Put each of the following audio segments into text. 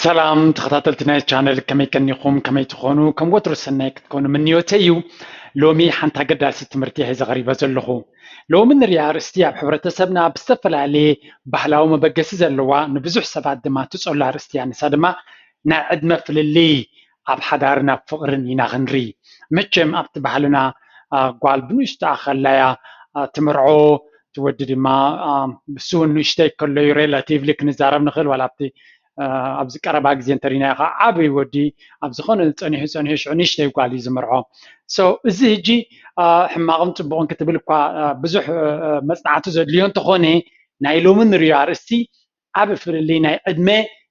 ሰላም ተኸታተልቲ ናይ ቻነል፣ ከመይ ቀኒኹም? ከመይ ትኾኑ? ከም ወትሩ ሰናይ ክትኮኑ ምንዮተይ እዩ። ሎሚ ሓንቲ ኣገዳሲት ትምህርቲ ሒዘ ቀሪበ ዘለኹ። ሎሚ ንሪኣ ኣርእስቲ ኣብ ሕብረተሰብና ብዝተፈላለየ ባህላዊ መበገሲ ዘለዋ፣ ንብዙሕ ሰባት ድማ ትጸሉ ኣርእስቲ እያ። ንሳ ድማ ናይ ዕድመ ፍልልይ ኣብ ሓዳርን ኣብ ፍቕርን ኢና ክንርኢ። መቸም ኣብቲ ባህልና ጓል ብንእሽቶኣ ከላ እያ ትምርዖ፣ እቲ ወዲ ድማ ብሱ እውን ንእሽተይ ከሎ እዩ ሬላቲቭሊ ክንዛረብ ንኽእል። ዋላ ኣብቲ ኣብዚ ቀረባ ግዜ እንተሪናዮ ከዓ ዓብይ ወዲ ኣብ ዝኾነ ጸኒሑ ጸኒሑ ሽዑ ንእሽተይ ጓል እዩ ዝምርዖ። So እዚ ሕጂ ሕማቕን ጽቡቕን ክትብል እኳ ብዙሕ መጽናዕቲ ዘድልዮ እንተኾነ፣ ናይ ሎሚ ንሪኦ ኣርእስቲ ዓቢ ፍልልይ ናይ ዕድመ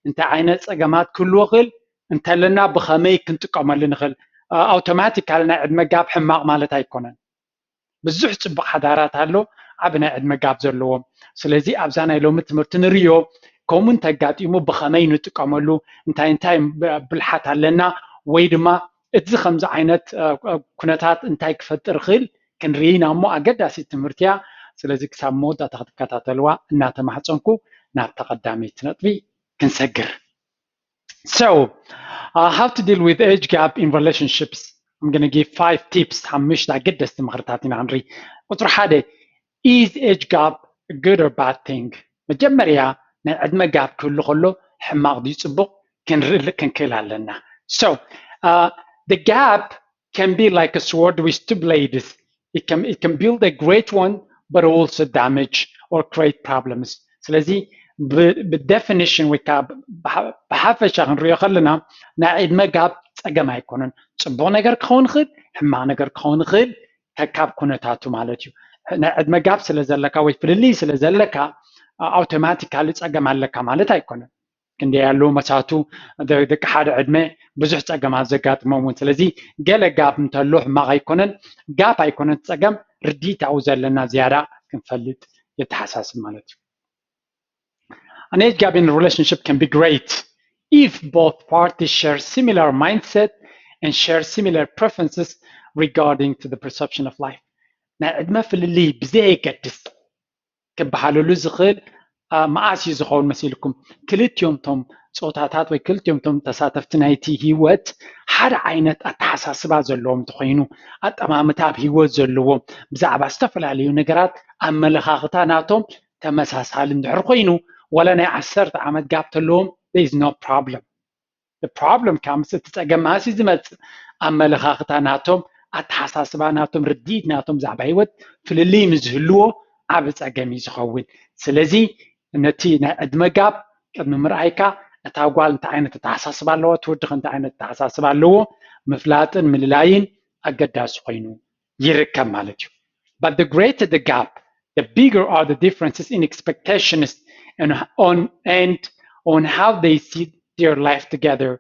እንታይ ዓይነት ጸገማት ክህልዎ ክእል እንተለና ብኸመይ ክንጥቀመሉ ንኽእል። ኣውቶማቲካሊ ናይ ዕድመ ጋብ ሕማቕ ማለት ኣይኮነን። ብዙሕ ጽቡቕ ሓዳራት ኣሎ ዓቢ ናይ ዕድመ ጋብ ዘለዎም። ስለዚ ኣብዛ ናይ ሎሚ ትምህርቲ ንርእዮ ከምኡ እንተጋጢሙ ብኸመይ ንጥቀመሉ፣ እንታይ እንታይ ብልሓት ኣለና፣ ወይ ድማ እዚ ከምዚ ዓይነት ኩነታት እንታይ ክፈጥር ይኽእል ክንርኢ ኢና እሞ ኣገዳሲት ትምህርቲ እያ። ስለዚ ክሳብ መወዳእታ ክትከታተልዋ እናተማሕጸንኩ ናብ ተቐዳመይቲ ነጥቢ ክንሰግር። So, uh, how to deal with age gap in relationships? I'm going to give five tips. ሓሙሽተ ኣገደስቲ ምኽርታት ኢና ክንርኢ። ቁጽሪ ሓደ፣ is age gap a good or bad thing? መጀመርያ ናይ ዕድመ ጋብ ክህሉ ከሎ ሕማቕ ድዩ ጽቡቕ ክንርኢ ክንክእል ኣለና። So, uh, the gap can be like a sword with two blades. It can, it can build a great one, but also damage or create problems. ስለዚ ብደፊኒሽን ወይ ከዓ ብሓፈሻ ክንሪኦ ከለና ናይ ዕድመ ጋብ ፀገም ኣይኮነን። ፅቡቕ ነገር ክኸውን ይኽእል፣ ሕማቕ ነገር ክኸውን ይኽእል፣ ከካብ ኩነታቱ ማለት እዩ። ናይ ዕድመ ጋብ ስለ ዘለካ ወይ ፍልልይ ስለ ዘለካ ኣውቶማቲካሊ ፀገም ኣለካ ማለት ኣይኮነን። ክንደይ ኣለዉ መሳቱ ደቂ ሓደ ዕድመ ብዙሕ ፀገማት ዘጋጥሞም እውን። ስለዚ ገለ ጋብ እንተሎ ሕማቕ ኣይኮነን፣ ጋብ ኣይኮነን ፀገም፣ ርዲታዊ ዘለና ዝያዳ ክንፈልጥ የተሓሳስብ ማለት እዩ። An age gap in a relationship can be great if both parties share similar mindset and share similar preferences regarding to the perception of life. ናይ ዕድመ ፍልልይ ብዘየገድስ ክበሃለሉ ዝኽእል መዓስ እዩ ዝኸውን መሲልኩም? ክልቲኦም ቶም ፆታታት ወይ ክልቲኦም ቶም ተሳተፍቲ ናይቲ ህይወት ሓደ ዓይነት ኣተሓሳስባ ዘለዎም እንተኾይኑ፣ ኣጠማምታ ኣብ ህይወት ዘለዎም፣ ብዛዕባ ዝተፈላለዩ ነገራት ኣመለኻኽታ ናቶም ተመሳሳሊ እንድሕር ኮይኑ፣ ዋላ ናይ ዓሰርተ ዓመት ጋብ ተለዎም፣ there is no problem። ፕሮብለም ካብ ምስ እቲ ፀገም መዓስ እዩ ዝመፅእ? ኣመለኻኽታ ናቶም፣ ኣተሓሳስባ ናቶም፣ ርድኢት ናቶም ብዛዕባ ህይወት ፍልልይ ምስ ዝህልዎ ዓቢ ፀገም እዩ ዝኸውን። ስለዚ ነቲ ናይ ዕድመ ጋብ ቅድሚ ምርኣይካ እታ ጓል እንታይ ዓይነት ኣተሓሳስባ ኣለዋ፣ እቲ ወዲ ከ እንታይ ዓይነት ኣተሓሳስባ ኣለዎ ምፍላጥን ምልላይን ኣገዳሲ ኮይኑ ይርከብ ማለት እዩ። But the greater the gap, the bigger are the differences in expectations and on, and on how they see their life together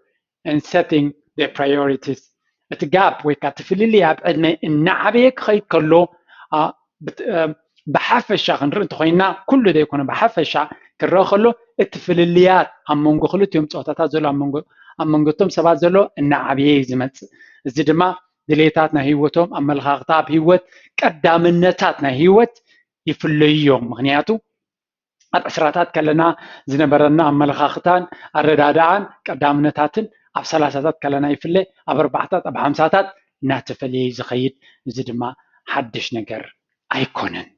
and setting their priorities. እቲ ጋፕ ወይ ከዓ እቲ ፍልልይ ኣብ ዕድመ እናዓበየ ክኸይድ ከሎ ብሓፈሻ ክንርኢ እንተኮይና፣ ኩሉ ዘይኮነ ብሓፈሻ ክረአ ከሎ እቲ ፍልልያት ኣብ መንጎ ክልቲኦም ፆታታት ዘሎ ኣብ መንጎ ኣብ መንጎ እቶም ሰባት ዘሎ እናዓበየ እዩ ዝመፅእ። እዚ ድማ ድሌታት ናይ ህይወቶም፣ ኣመለኻኽታ ኣብ ህይወት፣ ቀዳምነታት ናይ ህይወት ይፍለዩ እዮም። ምክንያቱ ኣብ ዕስራታት ከለና ዝነበረና ኣመለኻኽታን ኣረዳድኣን ቀዳምነታትን ኣብ ሰላሳታት ከለና ይፍለ፣ ኣብ ኣርባዕታት ኣብ ሓምሳታት እናተፈለየ ዝኸይድ። እዚ ድማ ሓድሽ ነገር ኣይኮነን።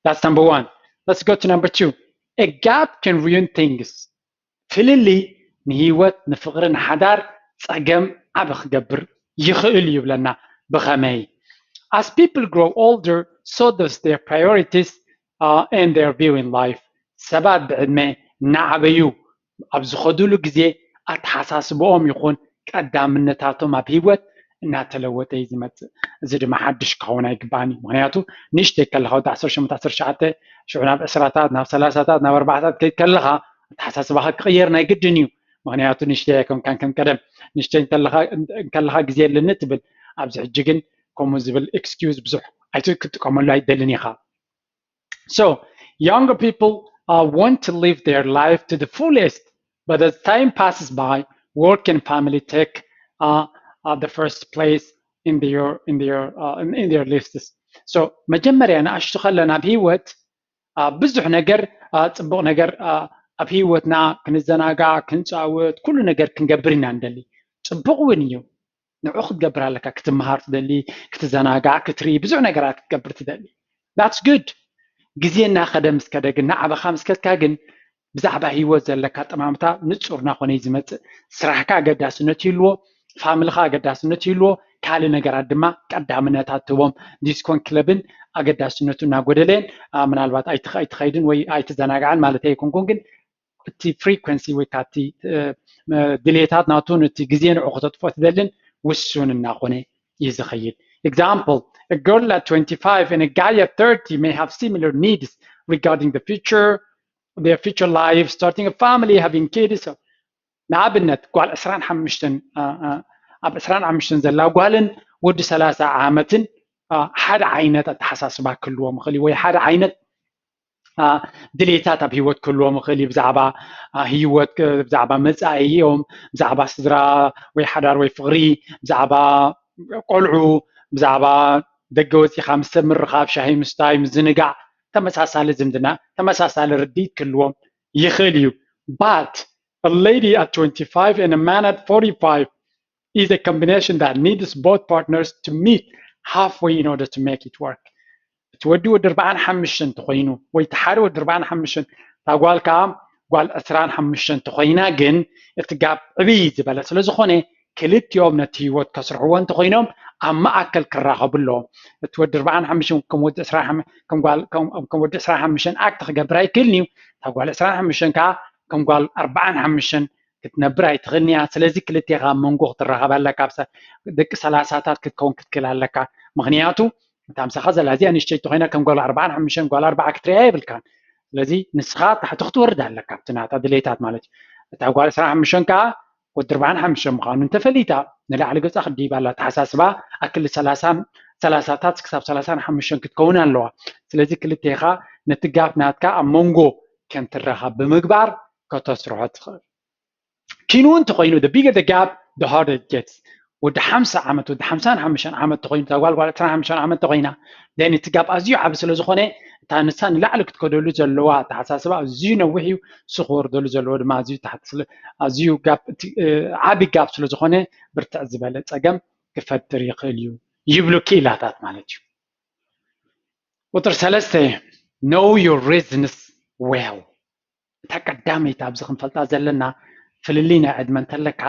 That's number one. Let's go to number two. A gap can ruin things. ፍልልይ ንህይወት፣ ንፍቕሪ፣ ንሓዳር ፀገም ዓቢ ክገብር ይኽእል እዩ ይብለና። ብኸመይ? As people grow older, so does their priorities uh, and their view in life. ሰባት ብዕድመ እናዓበዩ ኣብ ዝኸዱሉ ግዜ ኣተሓሳስብኦም ይኹን ቀዳምነታቶም ኣብ ህይወት እናተለወጠ እዩ ዝመፅእ። እዚ ድማ ሓድሽ ክኸውን ኣይግባእን እዩ። ምክንያቱ ንእሽተይ ከለካ ወዲ ዓሰርተ ሸሞንተ ዓሰርተ ትሽዓተ ሽዑ ናብ ዕስራታት ናብ ሰላሳታት ናብ ኣርባዕታት ከይድ ከለካ ኣተሓሳስባካ ክቕየር ናይ ግድን እዩ። ምክንያቱ ንእሽተይ ኣይኮንካን ከም ቀደም። ንእሽተይ እንከለካ ግዜ የለኒ ትብል። ኣብዚ ሕጂ ግን ከምኡ ዝብል ኤክስኪውዝ ብዙሕ ኣይት ክትጥቀመሉ ኣይደልን ኢኻ። So younger people uh, want to live their life to the fullest, but as time passes by, work and family take uh, uh, the first place in their in their uh, in, in their lists. So መጀመርያ ንኣሽቱ ከለና ኣብ ህይወት ብዙሕ ነገር ፅቡቕ ነገር ኣብ ህይወትና ክንዘናጋዕ፣ ክንጻወት፣ ኩሉ ነገር ክንገብር ኢና ንደሊ። ጽቡቕ እውን እዩ። ንዑ ክትገብር ኣለካ። ክትመሃር ትደሊ፣ ክትዘናጋዕ፣ ክትርኢ፣ ብዙሕ ነገራት ክትገብር ትደሊ። That's good። ግዜ እናኸደ ምስ ከደ ግን፣ ንዓባኻ ምስ ከድካ ግን፣ ብዛዕባ ህይወት ዘለካ ጠማምታ ንጹር እናኾነ እዩ ዝመጽእ። ስራሕካ ኣገዳስነት ይህልዎ፣ ፋምልኻ ኣገዳስነት ይህልዎ፣ ካልእ ነገራት ድማ ቀዳምነታት ትህቦም። ዲስኮን ክለብን ኣገዳስነቱ እናጎደለን፣ አ፣ ምናልባት ኣይትኸ-፣ ኣይትኸይድን ወይ ኣይትዘናጋዕን ማለት ኣይኮንኩን፣ ግን እቲ ፍሪኮንሲ ወይ ከዓ እቲ፣ እ፣ ድሌታት ናቱን እቲ ግዜ ንዑ ከተጥፎ ትደልን ውሱን እናኾነ እዩ ዝኸይድ። Example, a girl at twenty-five and a guy at thirty may have similar needs regarding the future, their future life, starting a family, having kids. So ንኣብነት ጓል ዕስራን ሓሙሽተን፣ አ፣ አ፣ ኣብ ዕስራን ሓሙሽተን ዘላ ጓልን ወዲ ሰላሳ ዓመትን፣ አ፣ ሓደ ዓይነት ኣተሓሳስባ ክህልዎም ይኽእል እዩ፣ ወይ ሓደ ዓይነት፣ አ፣ ድሌታት ኣብ ህይወት ክህልዎም ይኽእል እዩ። ብዛዕባ፣ አ፣ ህይወት፣ እ፣ ብዛዕባ መጻኢኦም፣ ብዛዕባ ስድራ ወይ ሓዳር ወይ ፍቕሪ፣ ብዛዕባ ቆልዑ፣ ብዛዕባ ደገ ወጺኻ ምስ ሰብ ምርኻብ፣ ሻሂ ምስታይ፣ ምዝንጋዕ፣ ተመሳሳሊ ዝምድና፣ ተመሳሳሊ ርድኢት ክህልዎም ይኽእል እዩ። But a lady at twenty-five and a man at forty-five is a combination that needs both partners to meet halfway in order to make it work. እቲ ወዲ ወዲ ኣርባዓን ሓሙሽተን እንተኾይኑ፣ ወይ እቲ ሓደ ወዲ ኣርባዓን ሓሙሽተን፣ እታ ጓል ከዓ ጓል ዕስራን ሓሙሽተን እንተኾይና ግን፣ እቲ ጋፕ ዕብይ ዝበለ ስለ ዝኾነ፣ ክልቲኦም ነቲ ህይወት ከስርሕዎ እንተኾይኖም፣ ኣብ ማእከል ክራኸቡ ኣለዎም። እቲ ወዲ ኣርባዓን ሓሙሽተን ከም ወዲ ዕስራን ሓሙሽተን፣ ከም ጓል፣ ከም፣ ከም ወዲ ዕስራን ሓሙሽተን ኣክት ክገብር ኣይክእልን እዩ። እታ ጓል ዕስራን ሓሙሽተን ከዓ ከም ጓል ኣርባዓን ሓሙሽተን ክትነብር ኣይትኽእልን እያ። ስለዚ ክልቴኻ ኣብ መንጎ ክትራኸብ ኣለካ። ኣብ ሰ-፣ ደቂ ሰላሳታት ክትከውን ክትክእል ኣለካ። ምኽንያቱ እታ ምሳኻ ዘላ እዚኣ ንእሽተይ እንተኾይና ከም ጓል ኣርባዓን ሓሙሽተን ጓል ኣርባዓ ክትሪኣ የብልካን። ስለዚ ንስኻ ታሕቲ ክትወርድ ኣለካ፣ ኣብቲ ናታ ድሌታት ማለት እዩ። እታ ጓል ዕስራን ሓሙሽተን ከዓ ወዲ ኣርባዓን ሓሙሽተን ምዃኑ እንተፈሊጣ ንላዕሊ ገጻ ክትድይብ ኣላ። ኣተሓሳስባ ኣክሊ ሰላሳን፣ ሰላሳታት ክሳብ ሰላሳን ሓሙሽተን ክትከውን ኣለዋ። ስለዚ ክልቴኻ ነቲ ጋፕ ናትካ ኣብ መንጎ ከም ትራኸብ ብምግባር ከተስርሖ ትኽእል። ኪኑ እንተኾይኑ፣ the bigger the gap, the harder it gets። ወዲ ሓምሳ ዓመት፣ ወዲ ሓምሳን ሓሙሽተን ዓመት ተኾይኑ፣ እታ ጓል፣ ጓል ዕስራን ሓሙሽተን ዓመት ተኾይና፣ then እቲ ጋፕ ኣዝዩ ዓቢ ስለ ዝኾነ፣ እታ ንሳ ንላዕሊ ክትከደሉ ዘለዋ ኣተሓሳስባ ኣዝዩ ነዊሕ እዩ፣ እሱ ክወርደሉ ዘለዎ ድማ ኣዝዩ ታሕቲ ስለ፣ ኣዝዩ ጋፕ፣ እቲ፣ እ፣ ዓቢ ጋፕ ስለ ዝኾነ፣ ብርትዕ ዝበለ ጸገም ክፈጥር ይኽእል እዩ ይብሉ ክኢላታት ማለት እዩ። ቁጽሪ ሰለስተ፣ know your reasons well። እታ ቀዳመይቲ ኣብዚ ክንፈልጣ ዘለና፣ ፍልልይ ናይ ዕድመ እንተለካ፣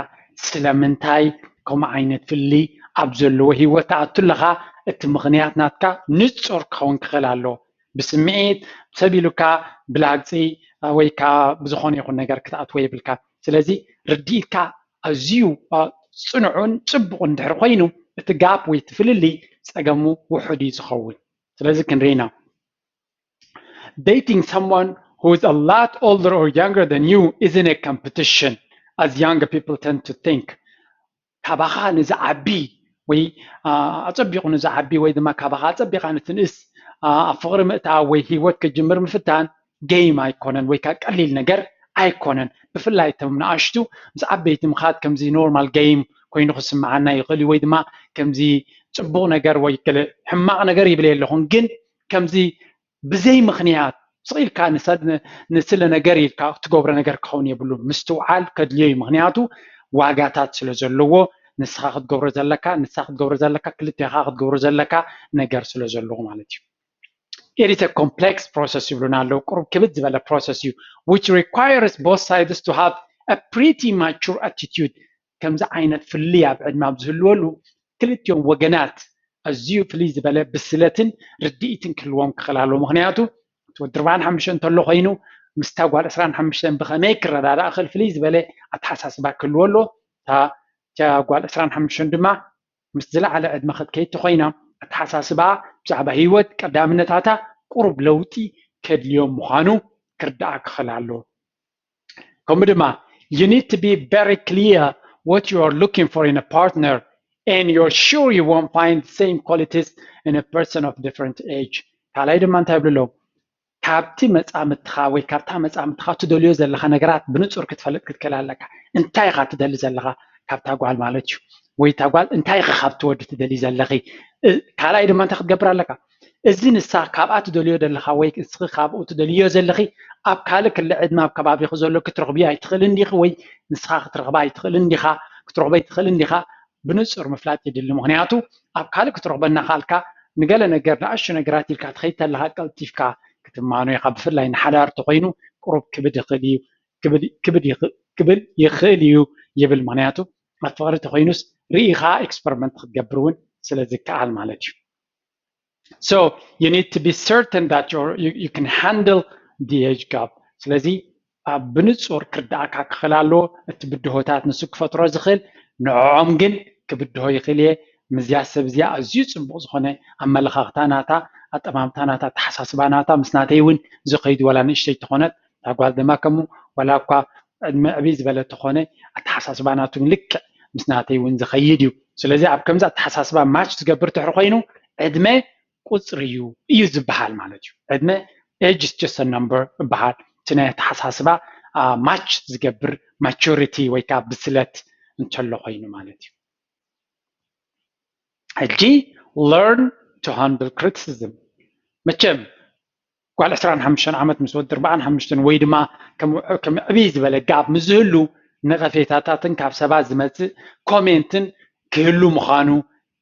ስለምንታይ ከምኡ ዓይነት ፍልልይ ኣብ ዘለዎ ህይወት ትኣቱ ኣለኻ? እቲ ምኽንያት ናትካ ንጹር ክኸውን ክኽእል ኣለዎ። ብስምዒት፣ ሰብ ኢሉካ፣ ብላግጺ፣ ወይ ከዓ ብዝኾነ ይኹን ነገር ክትኣትዎ የብልካ። ስለዚ ርድኢትካ ኣዝዩ፣ አ፣ ጽኑዕን ጽቡቕን እንድሕር ኮይኑ፣ እቲ ጋፕ ወይ እቲ ፍልልይ ጸገሙ ውሑድ እዩ ዝኸውን። ስለዚ ክንርኢ ኢና። Dating someone who is a lot older or younger than you isn't a competition, as younger people tend to think. ካባኻ ንዝዓቢ ወይ፣ አ፣ ኣጸቢቑ ንዝዓቢ ወይ ድማ ካባኻ ኣጸቢቓ ንትንእስ፣ አ፣ ኣብ ፍቕሪ ምእታው ወይ ህይወት ክጅምር ምፍታን ጌም ኣይኮነን ወይ ከዓ ቀሊል ነገር ኣይኮነን። ብፍላይ እቶም ንኣሽቱ ምስ ዓበይቲ ምኻድ ከምዚ ኖርማል ጌም ኮይኑ ክስምዓና ይኽእል እዩ፣ ወይ ድማ ከምዚ ጽቡቕ ነገር ወይ ገለ ሕማቕ ነገር ይብል የለኹን፣ ግን ከምዚ ብዘይ ምኽንያት ስቕ ኢልካ ንሰ-፣ ን-፣ ንስለ ነገር ኢልካ ትገብሮ ነገር ክኸውን የብሉን። ምስትውዓል ከድልዮ እዩ። ምኽንያቱ ዋጋታት ስለ ዘለዎ፣ ንስኻ ክትገብሮ ዘለካ፣ ንሳ ክትገብሮ ዘለካ፣ ክልቴኻ ክትገብሮ ዘለካ ነገር ስለ ዘለዎ ማለት እዩ። It is a complex process ይብሉና ኣለዉ። ቁሩብ ክብድ ዝበለ ፕሮሰስ እዩ። Which requires both sides to have a pretty mature attitude. ከምዚ ዓይነት ፍልልይ ኣብ ዕድመ ኣብ ዝህልወሉ፣ ክልቲኦም ወገናት ኣዝዩ ፍልይ ዝበለ ብስለትን ርድኢትን ክህልዎም ክኽእል ኣለዎ። ምኽንያቱ እቲ ወዲ ኣርባዓን ሓሙሽተን እንተሎ ኮይኑ፣ ምስታ ጓል ዕስራን ሓሙሽተን ብኸመይ ክረዳዳእ ክኽእል ፍልይ ዝበለ ኣተሓሳስባ ክህልዎ ኣለዎ። እታ፣ እታ ጓል ዕስራን ሓሙሽተን ድማ ምስ ዝለዓለ ዕድመ ክትከይድ ተኾይና፣ ኣተሓሳስባ ብዛዕባ ህይወት ቀዳምነታታ ቁሩብ ለውጢ ከድልዮም ምዃኑ ክርዳኣ ክኽእል ኣለዎ። ከምኡ ድማ፣ you need to be very clear what you are looking for in a partner, and you're sure you won't find the same qualities in a person of different age. ካልኣይ ድማ እንታይ ይብሉ ኣለዉ? ካብቲ መጻምድትኻ ወይ ካብታ መጻምድትኻ ትደልዮ ዘለኻ ነገራት ብንጹር ክትፈልጥ ክትክእል ኣለካ። እንታይ ኢኻ ትደሊ ዘለኻ ካብታ ጓል ማለት እዩ? ወይ እታ ጓል እንታይ ኢኻ ካብቲ ወዲ ትደሊ ዘለኺ? እ፣ ካልኣይ ድማ እንታይ ክትገብር ኣለካ? እዚ ንሳ ካብኣ ትደልዮ ዘለኻ ወይ ንስኺ ካብኡ ትደልዮ ዘለኺ ኣብ ካልእ ክሊ ዕድመ ኣብ ከባቢኺ ዘሎ ክትረኽብዮ ኣይትኽእልን ዲኺ ወይ ንስኻ ክትረኽባ ኣይትኽእልን ዲኻ ክትረኽቦ ኣይትኽእልን ዲኻ ብንጹር ምፍላጥ የድሊ። ምኽንያቱ ኣብ ካልእ ክትረኽቦ እናኸኣልካ ንገለ ነገር ንኣሽቱ ነገራት ኢልካ ትኸይድ ተለኻ ቀልጢፍካ ክትማኖ ኢኻ። ብፍላይ ንሓዳር ተኾይኑ ቁሩብ ክብድ ይኽእል እዩ ክብል ይኽእል እዩ ይብል። ምኽንያቱ ኣብ ፍቕሪ ተኾይኑስ ርኢኻ ኤክስፐሪመንት ክትገብር እውን ስለ ዝከኣል ማለት እዩ። So you need to be certain that you you can handle the age gap. ስለዚ ኣብ ብንጹር ክርዳእካ ክኽእል ኣለዎ እቲ ብድሆታት ንሱ ክፈጥሮ ዝኽእል ንዕኦም ግን ክብድሆ ይኽእል እየ። ምስዚኣ ሰብ እዚኣ ኣዝዩ ጽቡቕ ዝኾነ ኣመለኻኽታ ናታ ኣጠማምታ ናታ ኣተሓሳስባ ናታ ምስ ናተይ እውን ዝኸይድ ዋላ ንእሽተይ ተኾነት እታ ጓል ድማ ከምኡ ዋላ እኳ ዕድመ ዕብይ ዝበለ ተኾነ ኣተሓሳስባ ናቱ ልክዕ ምስ ናተይ እውን ዝኸይድ እዩ። ስለዚ ኣብ ከምዚ ኣተሓሳስባ ማች ዝገብር ትሕሪ ኮይኑ ዕድመ ቁፅሪ እዩ እዩ ዝበሃል ማለት እዩ። ዕድመ age is just a number ይበሃል። እቲ ናይ ኣተሓሳስባ ማች ዝገብር ማቹሪቲ ወይ ከዓ ብስለት እንተሎ ኮይኑ ማለት እዩ። ሕጂ learn to handle criticism መቸም ጓል ዕስራን ሓሙሽተን ዓመት ምስ ወዲ ኣርባዓን ሓሙሽተን ወይ ድማ ከም ዕብይ ዝበለ ጋብ ምስ ዝህሉ ነቐፌታታትን ካብ ሰባት ዝመፅእ ኮሜንትን ክህሉ ምዃኑ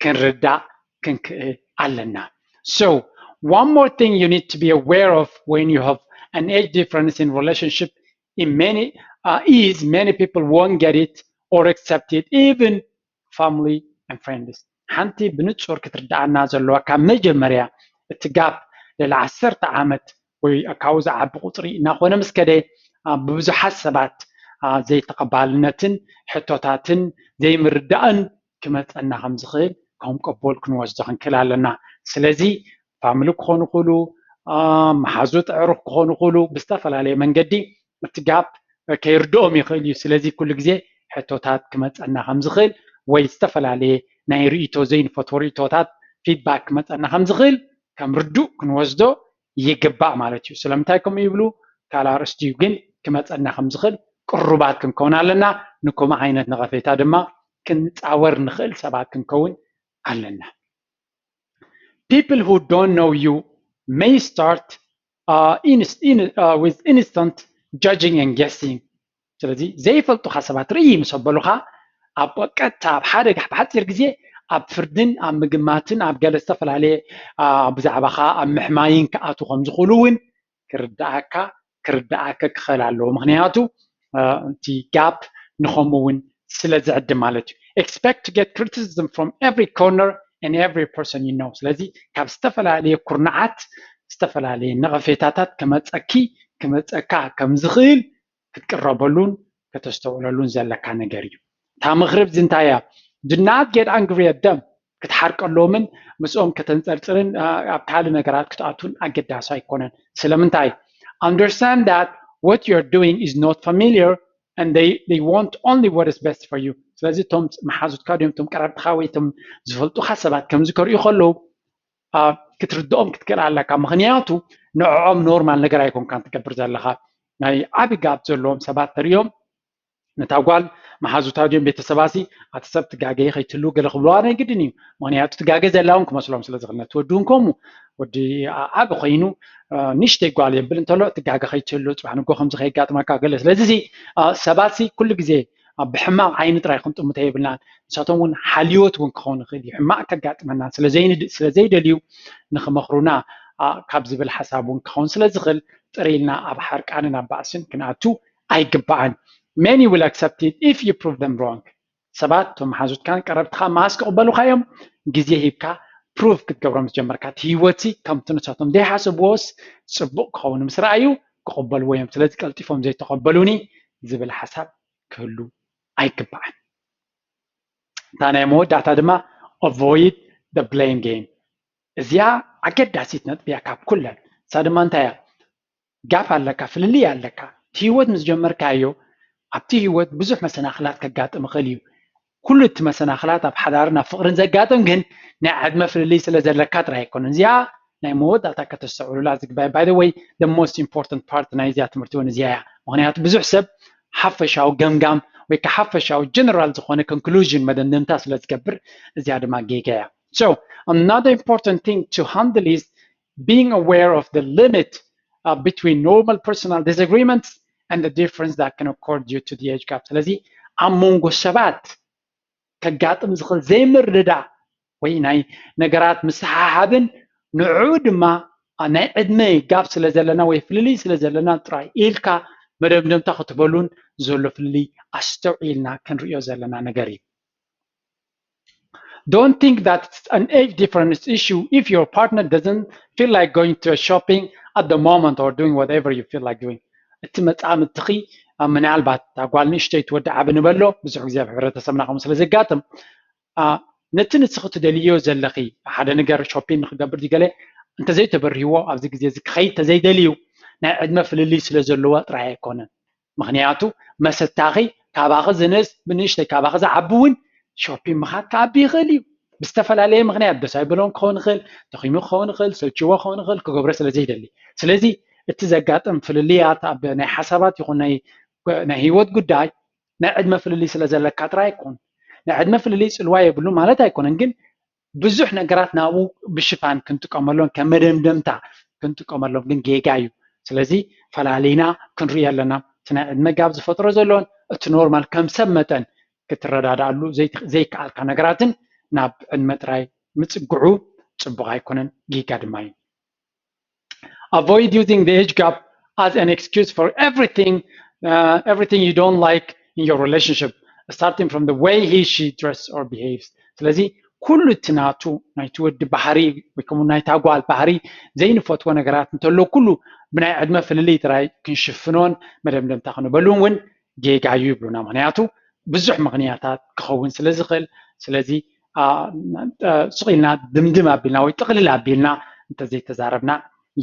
ክንርዳእ ክንክእል ኣለና። So one more thing you need to be aware of when you have an age difference in relationship in many uh, is many people won't get it or accept it even family and friends ሓንቲ ብንጹር ክትርዳኣና ዘለዋ ካብ መጀመርያ እቲ ጋፕ ልዕሊ ዓሰርተ ዓመት ወይ ካብኡ ዝዓቢ ቁፅሪ እናኾነ ምስ ከደ ብብዙሓት ሰባት ዘይተቐባልነትን ሕቶታትን ዘይምርዳእን ክመፀና ከም ዝኽእል ከም ቀቦል ክንወስዶ ክንክእል ኣለና። ስለዚ ፋሚሊ ክኾኑ ይኽእሉ፣ መሓዙት ኣዕሩኽ ክኾኑ ይኽእሉ፣ ብዝተፈላለየ መንገዲ እቲ ጋፕ ከይርድኦም ይኽእል እዩ። ስለዚ ኩሉ ግዜ ሕቶታት ክመፀና ከም ዝኽእል ወይ ዝተፈላለየ ናይ ርእይቶ ዘይንፈትዎ ርእይቶታት ፊድባክ ክመፀና ከም ዝኽእል ከም ርዱእ ክንወስዶ ይግባእ ማለት እዩ። ስለምንታይ ከምኡ ይብሉ ካልእ ኣርእስቲ እዩ፣ ግን ክመፀና ከም ዝኽእል ቅሩባት ክንከውን ኣለና። ንከምኡ ዓይነት ነቐፌታ ድማ ክንፃወር ንኽእል ሰባት ክንከውን ኣለና። People who don't know you may start uh, in, in, uh, with instant judging and guessing. ስለዚ ዘይፈልጡኻ ሰባት ርእይ ምስ ኣበሉኻ ኣብ ቀጥታ ኣብ ሓደ ብሓፂር ግዜ ኣብ ፍርድን ኣብ ምግማትን ኣብ ገለ ዝተፈላለየ ብዛዕባኻ ኣብ ምሕማይን ክኣትዉ ከም ዝኽእሉ እውን ክርዳኣካ ክርዳኣካ ክኽእል ኣለዎ። ምኽንያቱ እቲ ጋፕ ንኸምኡ እውን ስለ ዝዕድም ማለት እዩ። Expect to get criticism from every corner and every person you know። ስለዚ ካብ ዝተፈላለየ ኩርናዓት ዝተፈላለየ ነቐፌታታት ክመፀኪ ክመፀካ ከም ዝኽእል ክትቅረበሉን ከተስተውዕለሉን ዘለካ ነገር እዩ። እታ ምኽሪ ኣብዚ እንታይ እያ? Do not get angry at them። ክትሓርቀሎምን ምስኦም ከተንፀርፅርን ኣብ ካልእ ነገራት ክትኣቱን ኣገዳሲ ኣይኮነን። ስለምንታይ? Understand that what you're doing is not familiar and they, they want only what is best for you። ስለዚ እቶም መሓዙትካ ድዮም እቶም ቀረብትኻ ወይ እቶም ዝፈልጡኻ ሰባት ከምዚ ከርእዩ ከለዉ ክትርድኦም ክትክእል ኣለካ። ምኽንያቱ ንዕኦም ኖርማል ነገር ኣይኮንካን ትገብር ዘለኻ። ናይ ዓቢ ጋብ ዘለዎም ሰባት ተርእዮም ነታ ጓል መሓዙታ ድዮም ቤተሰባሲ ኣቲ ሰብ ትጋገይ ከይትህልው ገለ ክብልዋ ናይ ግድን እዩ። ምኽንያቱ ትጋገ ዘላ እውን ክመስሎም ስለ ዝኽእል ነቲ ወዲ እውን ከምኡ ወዲ ዓቢ ኮይኑ ንእሽተይ ጓል የብል እንተሎ ትጋገ ከይትህልው ፅባሕ ንጎ ከምዚ ከየጋጥመካ ገለ። ስለዚ እዚ ሰባትሲ ኩሉ ግዜ ብሕማቕ ዓይኒ ጥራይ ክንጥምቶ የብልናን። ንሳቶም እውን ሓልዮት እውን ክኸውን ይኽእል እዩ። ሕማቕ ከጋጥመና ስለዘይደልዩ ንኽመኽሩና ካብ ዝብል ሓሳብ እውን ክኸውን ስለ ዝኽእል ጥር ኢልና ኣብ ሓርቃንን ኣብ ባእስን ክንኣቱ ኣይግባእን። Many will accept it if you prove them wrong። ሰባት እቶም መሓዙትካን ቀረብትኻ መዓስ ክቕበሉኻ እዮም? ግዜ ሂብካ ፕሩቭ ክትገብሮም ዝጀመርካ እቲ ህይወትሲ ከምቲ ንሳቶም ዘይሓሰብዎስ ፅቡቕ ክኸውን ምስ ረኣዩ ክቕበልዎ እዮም። ስለዚ ቀልጢፎም ዘይተቐበሉኒ ዝብል ሓሳብ ክህሉ ኣይግባእን። እታ ናይ መወዳእታ ድማ avoid the blame game። እዚኣ ኣገዳሲት ነጥቢ እያ ካብ ኩለን። እሳ ድማ እንታይ እያ? ጋፕ ኣለካ፣ ፍልልይ ኣለካ። እቲ ህይወት ምስ ጀመርካዮ ኣብቲ ህይወት ብዙሕ መሰናኽላት ከጋጥም ይኽእል እዩ። ኩሉ እቲ መሰናኽላት ኣብ ሓዳርን ኣብ ፍቕርን ዘጋጥም ግን ናይ ዕድመ ፍልልይ ስለ ዘለካ ጥራይ ኣይኮነን። እዚኣ ናይ መወዳእታ ከተስተውዕሉላ ዝግባእ። By the way, the most important part ናይ እዚኣ ትምህርቲ እውን እዚኣ እያ። ምኽንያቱ ብዙሕ ሰብ ሓፈሻዊ ገምጋም ወይ ከዓ ሓፈሻዊ ጀነራል ዝኾነ ኮንክሉዥን መደምደምታ ስለ ዝገብር እዚኣ ድማ ጌጋ እያ። So another important thing to handle is being aware of the limit uh, between normal personal disagreements and the difference that can occur due to the age gap. ስለዚ ኣብ መንጎ ሰባት ከጋጥም ዝኽእል ዘይምርድዳእ ወይ ናይ ነገራት ምስሓሓብን ንዕኡ ድማ ናይ ዕድመ ጋብ ስለ ዘለና ወይ ፍልልይ ስለ ዘለና ጥራይ ኢልካ መደምደምታ ክትበሉን ዘሎ ፍልልይ ኣስተውዒልና ክንሪኦ ዘለና ነገር እዩ። Don't think that it's an age difference issue if your partner doesn't feel like going to a shopping at the moment or doing whatever you feel like doing. እቲ መጻምድትኺ ምናልባት እታ ጓል ንእሽተይ ትወዲ ዓቢ ንበሎ ብዙሕ ግዜ ኣብ ሕብረተሰብና ከምኡ ስለ ዘጋጥም ነቲ ንስኺ ትደልዮ ዘለኺ ሓደ ነገር ሾፒን ንክገብር ድገለ እንተዘይተበሪህዎ ኣብዚ ግዜ እዚ ክኸይድ ተዘይደልዩ ናይ ዕድመ ፍልልይ ስለ ዘለዋ ጥራይ ኣይኮነን። ምክንያቱ መሰታኺ ካባኺ ዝንእስ ብንእሽተይ ካባኺ ዝዓቢ እውን ሾፒን ምኻድ ክዓቢ ይኽእል እዩ። ብዝተፈላለየ ምክንያት ደስ ኣይብሎን ክኸውን ይኽእል፣ ደኺሙ ክኸውን ይኽእል፣ ሰልችዎ ክኸውን ይኽእል፣ ክገብሮ ስለ ዘይደሊ። ስለዚ እቲ ዘጋጥም ፍልልያት ኣብ ናይ ሓሳባት ይኹን ናይ ናይ ህይወት ጉዳይ ናይ ዕድመ ፍልልይ ስለ ዘለካ ጥራይ ኣይኮን። ናይ ዕድመ ፍልልይ ጽልዋ የብሉ ማለት ኣይኮነን፣ ግን ብዙሕ ነገራት ናብኡ ብሽፋን ክንጥቀመሎም ከም መደምደምታ ክንጥቀመሎም ግን ጌጋ እዩ። ስለዚ ፈላሊና ክንርኢ ኣለና። እቲ ናይ ዕድመ ጋብ ዝፈጥሮ ዘሎን እቲ ኖርማል ከም ሰብ መጠን ክትረዳዳኣሉ ዘይከኣልካ ነገራትን ናብ ዕድመ ጥራይ ምጽግዑ ጽቡቕ ኣይኮነን፣ ጌጋ ድማ እዩ። Avoid using the age gap as an excuse for everything, uh, everything you don't like in your relationship, starting from the way he, she dress or behaves. ስለዚ ኩሉ እቲ ናቱ ናይቲ ወዲ ባህሪ ወይ ከምኡ ናይታ ጓል ባህሪ ዘይንፈትዎ ነገራት እንተሎ ኩሉ ብናይ ዕድመ ፍልልይ ጥራይ ክንሽፍኖን መደምደምታ ክንበሉ እውን ጌጋ እዩ ይብሉና። ምክንያቱ ብዙሕ ምክንያታት ክኸውን ስለ ዝኽእል፣ ስለዚ ስቕ ኢልና ድምድም ኣቢልና ወይ ጥቕልል ኣቢልና እንተዘይተዛረብና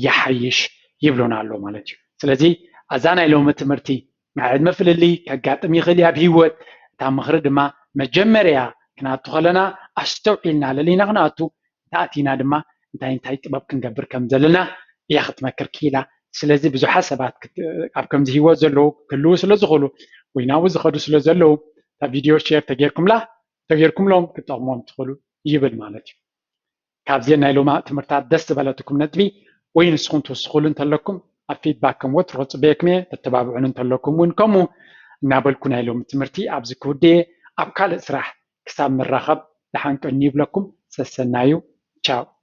ይሓይሽ ይብሉና ኣሎ ማለት እዩ። ስለዚ ኣዛ ናይ ሎሚ ትምህርቲ ናይ ዕድመ ፍልልይ ከጋጥም ይኽእል ኣብ ህይወት። እታ ምኽሪ ድማ መጀመርያ ክነኣቱ ከለና ኣስተውዒልና ለሊና ክነኣቱ እንተኣቲና ድማ እንታይ እንታይ ጥበብ ክንገብር ከም ዘለና እያ ክትመክር ክኢላ። ስለዚ ብዙሓት ሰባት ኣብ ከምዚ ህይወት ዘለዉ ክህልዉ ስለ ዝኽእሉ ወይ ናብኡ ዝኸዱ ስለ ዘለዉ እታ ቪድዮ ሼር ተጌርኩምላ ተጌርኩምሎም ክጠቕሞም ትኽእሉ ይብል ማለት እዩ። ካብዚአን ናይ ሎማ ትምህርታት ደስ ዝበለትኩም ነጥቢ ወይ ንስኹም ትውስኹሉ እንተለኩም ኣብ ፊድባክ ከም ወትሮ ጽበየኩም እየ። ተተባብዑን እንተለኩም እውን ከምኡ እናበልኩ ናይ ሎሚ ትምህርቲ ኣብዚ ክውድእ እየ። ኣብ ካልእ ስራሕ ክሳብ ንራኸብ ደሓን ቀንዩ ይብለኩም። ሰሰናዩ። ቻው።